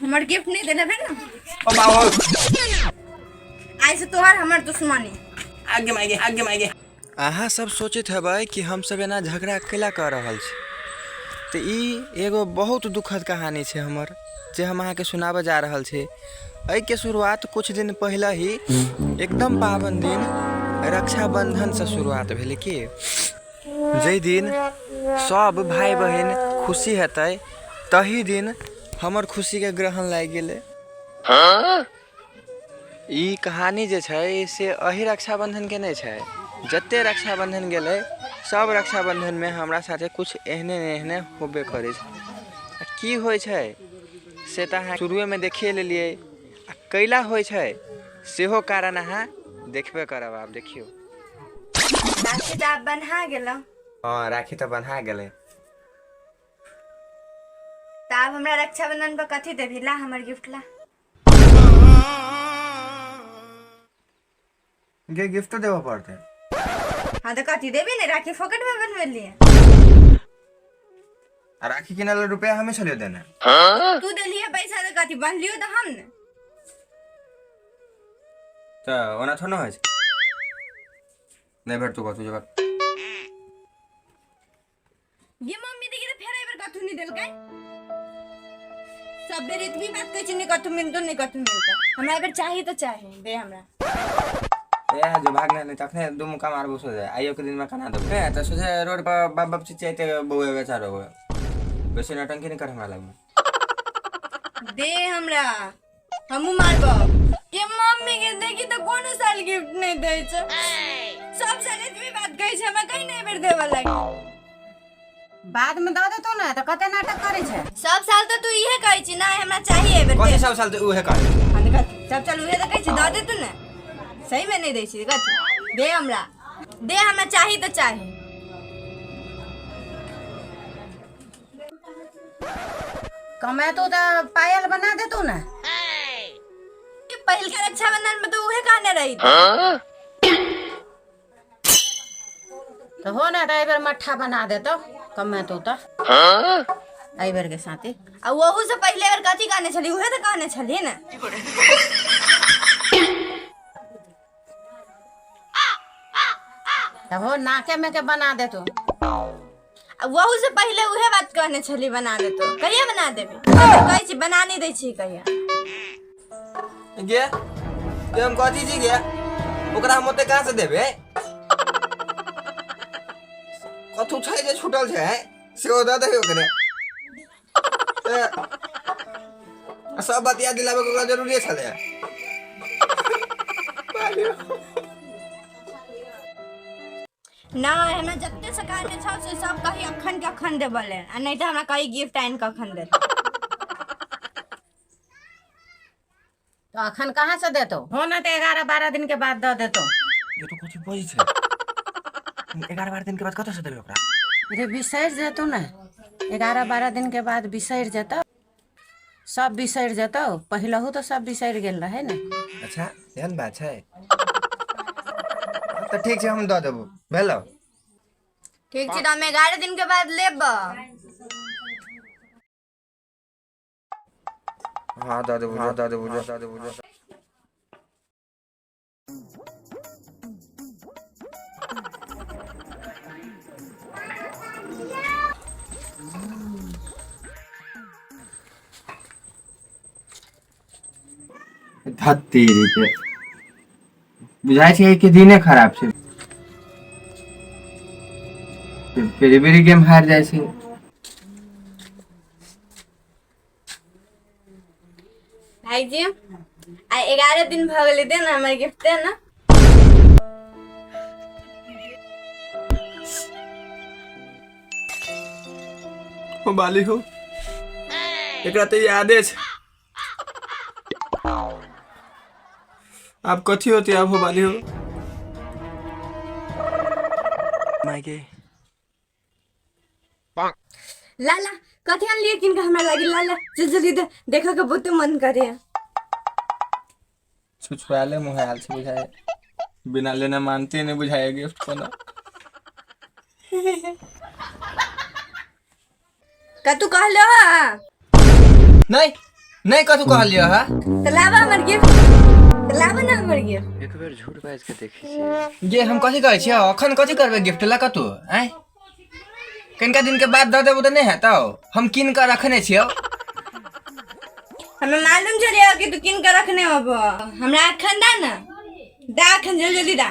हमर गिफ्ट नहीं देले भेल ना। आइ से तोहर हमर दुश्मनी। आगे मागे, आगे मागे। अहाँ सब सोचैत हेबै कि हमसब एना झगड़ा कैला कऽ रहल छी, तऽ ई एगो बहुत दुखद कहानी छै हमर, जे हम अहाँके सुनाबऽ जा रहल छी। एहिके शुरुआत किछु दिन पहिले ही एकदम पाबनि दिन रक्षाबन्धनसँ शुरुआत भेलै कि जाहि दिन सब भाय बहिन खुशी हेतै तही दिन हमर खुशीके ग्रहण लागि गेलै। ई कहानी जे छै से एहि रक्षाबन्धनके नहि छै, जते रक्षाबन्धन गेलै सब रक्षाबन्धनमे हमरा साथे किछु एहने ने एहने होबे करै छै। आ की होइ छै से तऽ अहाँ शुरुएमे देखिए लेलियै, आ कैला होइ छै सेहो कारण अहाँ देखबे करब। आब देखियौ, राखी तऽ आब बन्हा गेलौ। हँ, राखी तऽ बन्हा गेलै। तऽ आब हमरा रक्षाबंधन पर कथी देबही? ला हमर गिफ्ट ला। गे, गिफ्ट देबऽ पड़तै? हाँ तऽ कथी देबी ने, राखी फोकट में बनवेलियै। आ राखी किनै लए रुपया हमे छलियो देने। तू देलियै पैसा तऽ कथी बनलियो तऽ हम ने। तऽ ओना थोड़े ने होइ छै, नहि भेटतौ कथू जगह। ये मम्मी देखी तऽ फेर एहि बेर कथू नहीं देलकै। सब बेर एतबी बात कहै छै, नहीं कथू मिलतो, नहीं कथू मिलतो। हमरा एहि बेर चाही तऽ चाही, दे हमरा। ए जो भाग नहीं तखने दू मुक्का मारबो सोझे। आइयो के दिन में कना देबो। ए तऽ सोझे रोड पर बाप बाप चिचियाइते बौआ बेचारो बेसी नौटंकी नहीं कर हमरा लगमे। दे हमरा, हमहूँ मारबो के मम्मी के। देखी तऽ कोनो साल गिफ्ट नहीं दै छै, सब साल एतबी बात कहै छै, हमरा कहीं नहीं बेर देबऽ लागी। बाद में दऽ देतौ ने, तऽ कते नाटक करै छै। सब साल तऽ तू इहे कहै छी ना, हमरा चाहिए एहि बेर कथी? दे। सब साल तऽ उहे कहै। हाँ तऽ कथी? सब साल उहे तऽ कहै छी, दऽ दे तू ने। सही में नहीं दै छी कथी? दे हमरा, दे हमरा, चाही तऽ चाही। कमेतौ तऽ पायल बना देतौ ने। कि पहिलका रक्षाबंधन में तो उहे कहने रही। तऽ हो ने, तऽ एहिबेर मट्ठा बना देतौ कमेतौ तऽ एहिबेर के साथे। आ ओहू से पहिले बेर कथी कहने छली? उहे तऽ कहने छली ने। तऽ हो, नाके में के बना देतौ। आ वहू से पहिले उहे बात कहने छली, बना देतो। कहिया बना देबी? कहै छी बना नहीं दै छी कहिया। गे गे, हम कथी छी गे? ओकरा हम ओते कहाँ से देबे? कथू छै जे छूटल छै सेहो दऽ दही ओकरे। तऽ सब बात याद दिलाबे के ओकरा जरूरी छलै। नहीं, हमरा जते सकार में छौ से सब कही अखन के अखन देबऽ लेल, आ नहीं तऽ हमरा कही गिफ्ट आनि कऽ अखन दे। तऽ अखन कहाँ से देतौ? हो ने, तऽ 11-12 दिन के बाद दऽ देतौ। ये तो कथी बजै छै? 11-12 दिन के बाद कतऽ से देबै ओकरा? रे, बिसरि जेतौ ने, 11-12 दिन के बाद बिसरि जेतौ, सब बिसरि जेतौ। पहिलहु तऽ सब बिसरि गेल रहै ने। अच्छा, एहन बात छै तऽ ठीक छै, हम दऽ देबो, भेलौ? ठीक छै, तऽ हम 11 दिन के बाद लेब। हाँ, दऽ देबो, हाँ, दऽ देबो, दऽ देबो। धत्तेरी के, बुझाइ छै कि दिने खराब छै, बेरी बेरी गेम हारि जाइ छै। भाईजी, आइ 11 दिन भऽ गेलै, दे ने हमर गिफ्ट, दे ने। हो बाली हो, एकरा तऽ यादे छै। आब कथी होते आब? हो बाली हो मायके। ला ला, कथी आनलियै किन के हमरा लागी? ला ला, चल जल्दी दे, देखऽ के बहुते मन करे। छुछुआले मुँह आयल छै बुझाय, बिना लेने मानते नहि बुझाइए गिफ्ट कोनो। कतू कहलो हा? नहि नहि, कथू कहलियै हा? तऽ लाबा हमर गिफ्ट, तऽ लाबा ना हमर गिफ्ट। एक बेर झूठ बाजि कऽ देखै छियै। जे हम कथी कहै छियै, अखन कथी करबै गिफ्ट लऽ कऽ तू? आँय, कनिका दिन के बाद दऽ देबौ तऽ नहि हेतौ? हम कीन कऽ रखने छियौ। हमरा मालूम चलिए कि तू कीन के रखने होब। हमरा अखन दा ना, दा अखन, जल्दी जल्दी दा।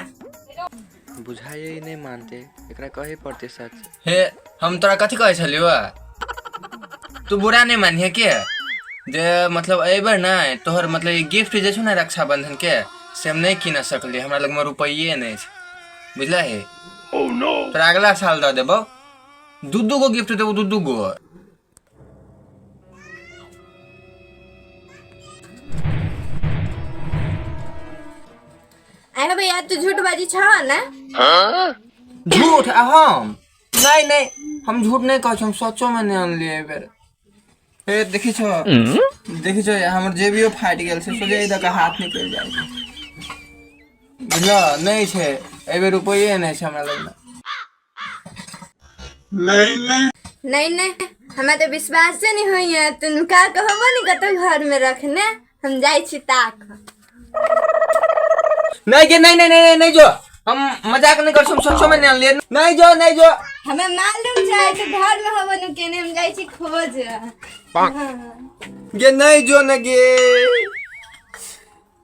बुझाइए ई नहि मानतै, एकरा कहै पड़तै सच। हे, हम तोरा कथी कहै छलियौ, तू बुरा नहि मानिहे के जे मतलब एहिबेर नहि तोहर मतलब ई गिफ्ट जे छौ ने रक्षाबंधन के, से हम नहि कीन सकलियै। हमरा लगमे रुपैये नहि छै, बुझलही? तोरा अगला साल दऽ देबौ। दू दू गो गिफ्ट देबौ, दू दू गो। अरे भैया, तू झूठ बाजी छह ना? झूठ आ हम नहि, नहि, हम झूठ नहि कहै छी। हम सचोमे नहि अनलियै एहिबेर। हे, देखी छौ, देखी छौ, हमर जेबियो फाटि गेल छै। सोझे एहि दऽ कऽ हाथ निकलि जाइ छै, बुझलऽ? नहि छै एहिबेर, रुपैये नहि छै हमरा लगमे। नहीं नहीं, हमरा तऽ विश्वासे नहीं होइए। तू नुका के होबो ने कतौ घर में रखने। हम जाइ छी ताक। नहीं गे, नहीं नहीं नहीं नहीं, जो हम मजाक नहीं कर, हम सचो में नहीं अनलियै। नहीं जो, नहीं जो। हमें मालूम छै तू घर में होबो नुकेने। हम जाइ छी खोज। गे, नहीं जो न गे।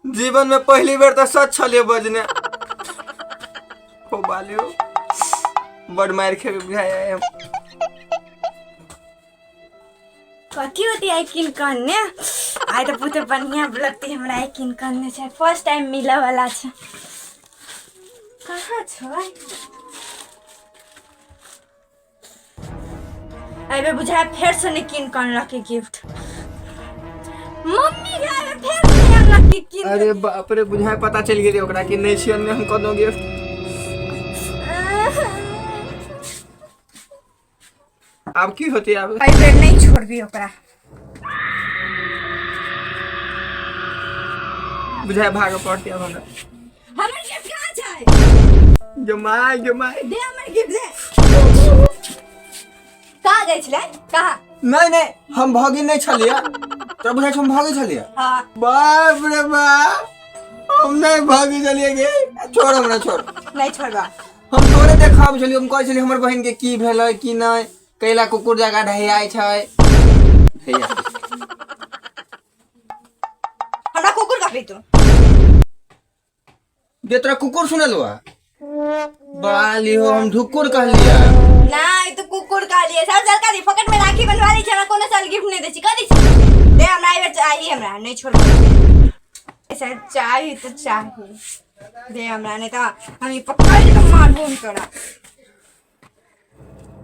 जीवन में पहली बेर तो सच छलिए बजने हो। बालियो, बड़ मार खेबे बुझाया हम। कथी होती आई किन कहने? आइ तऽ बहुते बढ़िया लगती हमरा। आई किन कहने छै, फर्स्ट टाइम मिलऽ वाला छै। कहाँ छै? एहिबेर बुझाय फेर से नहि कीन कऽ अनलकै गिफ्ट। मम्मी के एहिबेर फेर से नहि अनलकै कीन। अरे बाप रे, बुझाय पता चलि गेलै ओकरा कि नहि छियै हम कोनो गिफ्ट। आब की होतै आब? एहिबेर नहि छोड़बी ओकरा। बुझाय भागऽ पड़तै आब हमरा। हमर गिफ्ट कहाँ छै? गे my, गे my. दे हमर गिफ्ट, दे। कहाँ गई छलै, कहाँ? नहीं नहीं, हम भगी नहीं छलियै। तोरा बुझाइ छौ हम भगी छलियै? हाँ। बाप रे बाप, हम नहीं भगी छलियै। गे छोड़ हमरा, छोड़। नहीं छोड़बा। हम तोरे देखाब छलियै। हम कहै छलियै हमर बहिन के की भेलै की नहि, कैला कुकुर जकाँ ढहियाइ छै। हैया। हमरा कुकुर कहबी तू? गे, तोरा कुकुर सुनल हुआ? बाली हो, हम ढुकुर कहलियै। नहीं, तू कुकुर कहलिए। सब साल का फोकट में राखी बनवा लै छै, हमरा कोनो साल गिफ्ट नहीं दै छी। कथी छै? दे हमरा, एहि बेर चाही हमरा। नहीं छोड़बै। ऐसा चाही तो चाही, दे हमरा, नहीं तो हम ई पकड़ के मारबो हम तोरा।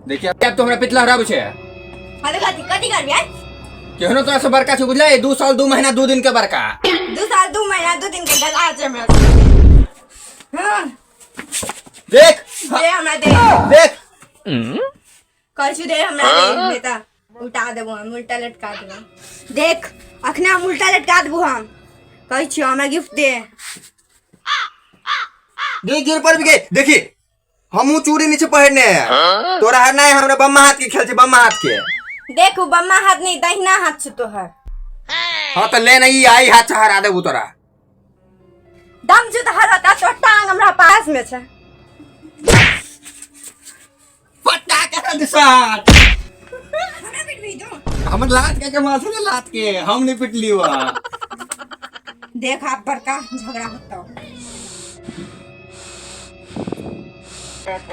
देखिए, अब तो हमरा पितला हराबै छै। हाँ तो कथी कथी करबी आइ? केहनो तोरा से बड़का छै, बुझलै? 2 साल 2 महीना 2 दिन के बड़का। 2 साल 2 महीना 2 दिन के गला छै हमरा। हाँ। देख। दे हमरा, दे। देख। कहै छी दे हमरा, दे, नहीं तऽ उल्टा देबो हम, उल्टा लटका देबो। देख, अखने हम उल्टा लटका देबो। हम कहै छियौ, हमरा गिफ्ट दे। गे, गिर पर भी गए। देखी, हमहूँ चूड़ी नीचे पहिरने है। तोरा है नहीं, हमरा बम्मा हाथ के खेल छै, बम्मा हाथ के। देखू, बम्मा हाथ नहीं, दहिना हाथ छै तोहर। हाँ तो ले नहीं, आई हाथ से हरा देबू तोरा। दम छै तऽ हरता। तोहर टांग हमरा पास में छै। पट्टा के साथ। हमरा पिटबी तू? हमर लात के के मार ने, लात के हम नहीं पिटली हुआ। देख, आप बड़का झगड़ा होता।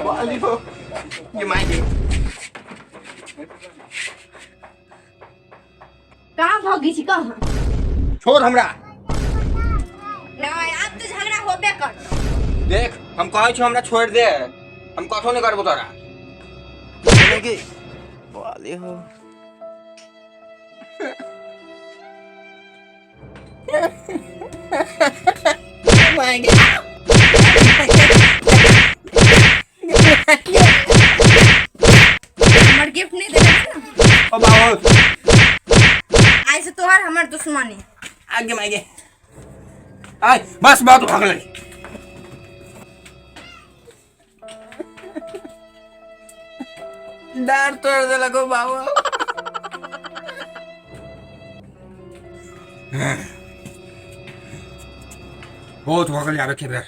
बाली हो, ये my गे। कहाँ भगी छी, कहाँ? छोड़ हमरा। नहीं, आब तो झगड़ा होबे कर। देख, हम कहै छी हमरा छोड़ दे, हम कथो नहीं करबो तोरा। बाली हो। हमर गिफ्ट नहीं देले ना? ओ बाबू। आइ से तोहर हमर दुश्मनी। आगे मागे आय, बस बहुत भगलै। डार तोड़ देलक ओ बाबा। बहुत भऽ गेल आब एके बेर।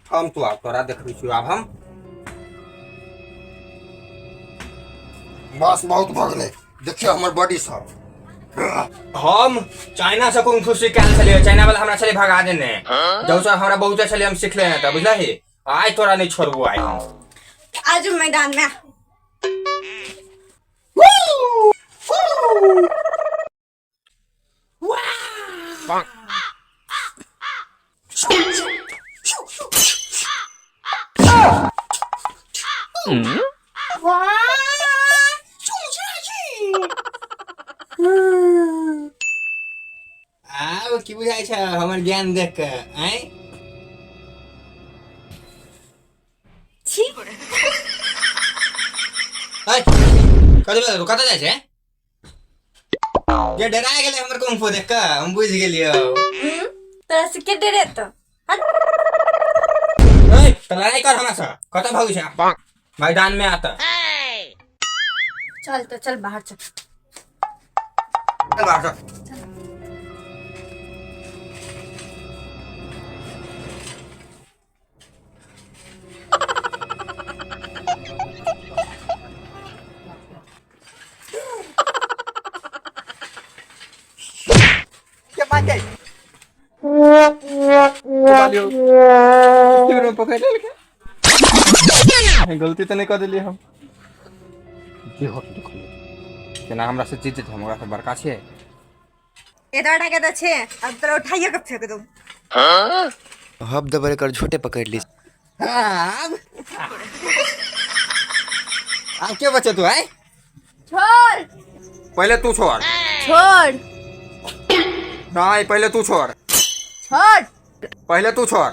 हम तो आब तोरा देखबै छियौ आब हम। बस बहुत भऽ गेलै, देखियौ हमर बॉडी सब। हम चाइना से कुंग फू सीख के आयल छलियै, चाइना वाला हमरा छलै भगा देने। जब से हमरा बहुते छलै हम सिखले हैं तऽ बुझलही, आइ तोरा नहीं छोड़बो आइ हम। आज मैदान में आब की बुझाइ छै हमर ज्ञान देख के आँय? छी। कतऽ कतऽ जाइ छै जे डरा गेलै हमर कुंग फू देख कऽ? हम बुझि गेलियौ। तोरा से के डरेतो? ए, तऽ लड़ाई कर हमरा से, कतऽ भागै छै? मैदान में आता। चल तो चल, बाहर चल। चल बाहर चल। पकड़ लेलकै, गलती तऽ नहि कऽ देलियै हम। जे होत देखलियै केना हमरा से जीत जेतै, हम ओकरा से बड़का छियै। एतबा टाके तऽ छै, अब तोरा उठाइयो के फेंक दू। हब दबर एकर झोटे पकड़ ली। आब आब के बचे तू आय? छोड़। पहिले तू छोड़। छोड़। नहीं, पहिले तू छोड़। छोड़। पहिले तू छोड़।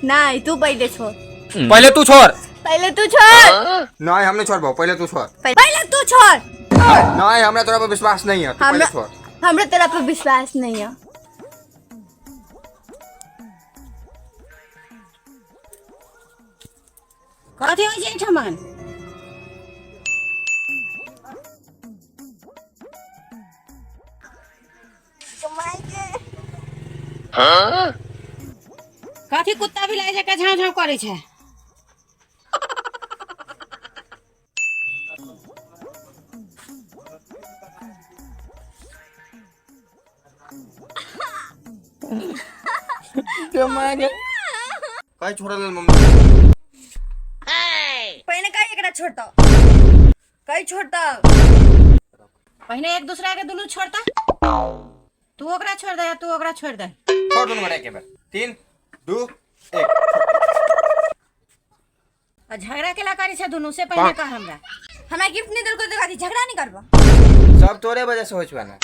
नहीं, तू पहले छोड़। पहिले तू छोड़। पहले तू छोड़। नहीं, हम नहीं छोड़बो, पहिले तू छोड़। पहले तू छोड़। नहीं, हमरा तोरा पर विश्वास नहीं है, तू पहिले हमरा छोड़। हमरा तेरा पर विश्वास नहीं है। कथी होइ छै एहिठमन? कथी कुत्ता बिलाइ जकाँ झाँव झाँव करै छै? काहे छोड़ल मम्मी? पहिने कहीं एकरा छोड़ता, कहीं छोड़ता। पहिने एक दूसरा के दुनू छोड़ता। तू ओकरा छोड़ दे या तू ओकरा छोड़ दे। छोड़ दुनू गोटा एके बेर, 3 2 1। आ झगड़ा केला करै छै दुनू से पहिने कह हमरा। हमरा गिफ्ट नहीं देलको तऽ कथी झगड़ा नहीं करबो? सब तोरे वजह से होइ छौ ना।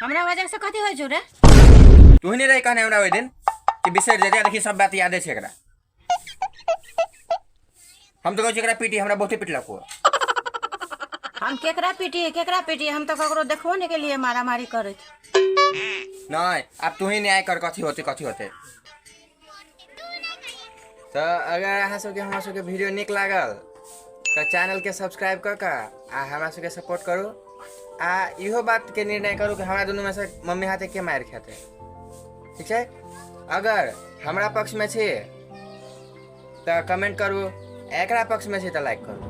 हमरा वजह से कथी होइ छौ रे? तू ही नहीं रही कहने हमरा ओहि दिन कि बिसरि जेतै, देखी सब बात यादे छै एकरा। हम तऽ कहै छी एकरा पीटी, हमरा बहुते पिटलक ओ। हम केकरा पीटिए, केकरा पीटिए? हम तऽ ककरो देखबो नहीं केलिए मारामारी करैत। नहीं, आब तू ही न्याय कर, कथी होते कथी होते। तऽ अगर अहाँ सबके हमरा सबके वीडियो नीक लागल तऽ चैनलके सब्सक्राइब कऽ कऽ आ हमरा सबके सपोर्ट करू, आ इहो बातके निर्णय करू कि हमरा दुनूमे से मम्मी हाथे के मारि खेतै। ठीक छै? अगर हमरा पक्षमे छी तऽ कमेंट करू, एकरा पक्षमे छी तऽ लाइक करू।